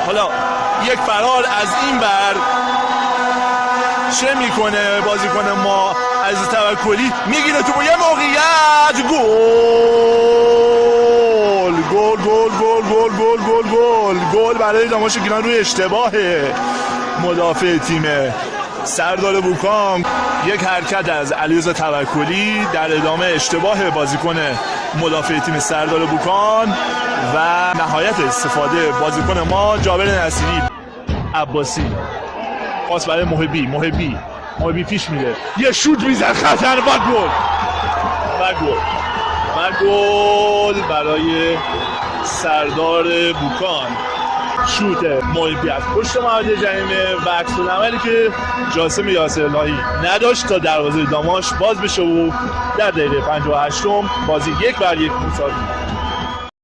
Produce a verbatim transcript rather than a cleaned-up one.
حالا یک فرار از این ور، چه می‌کنه بازیکن ما عزیز توکلی؟ می‌گیره توپو، یه موقعیت، گل! گل، گل، گل، گل، گل، گل، گل، گل برای داماش گیلان روی اشتباه مدافع تیم سردار بوکان. یک حرکت از علیرضا توکلی در ادامه اشتباه بازیکن مدافع تیم سردار بوکان و نهایت استفاده بازیکن ما جابر نصیری. عباسی، پاس برای محبی، محبی، محبی پیش میره، یه شوت می‌زنه خطرناک و گل و گل و گل برای سردار بوکان. شوت محبی از پشت محوطه جریمه و عکس‌العملی که جاسم یاسراللهی نداشت تا دروازهٔ داماش باز بشه و در دقیقهٔ پنجاه و هشتم بازی یک بر یک مساوی.